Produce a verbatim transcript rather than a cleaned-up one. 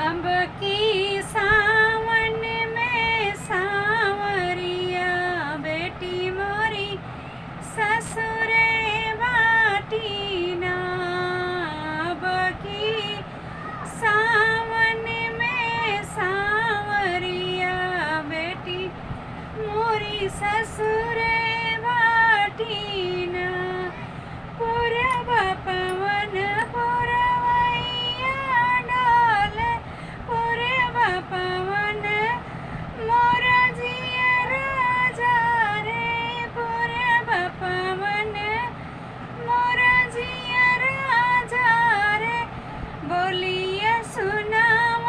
अब की सावन में सांवरिया बेटी मोरी ससुरे बाटी ना। अब की सावन में सांवरिया बेटी मोरी ससुरे बाटी ना। पूरब पवन पुरवैया डाले, पूरब पवन मोर जियरा जा रे, पूरब पवन मोर जियरा जा रे। बोलिया सुनाव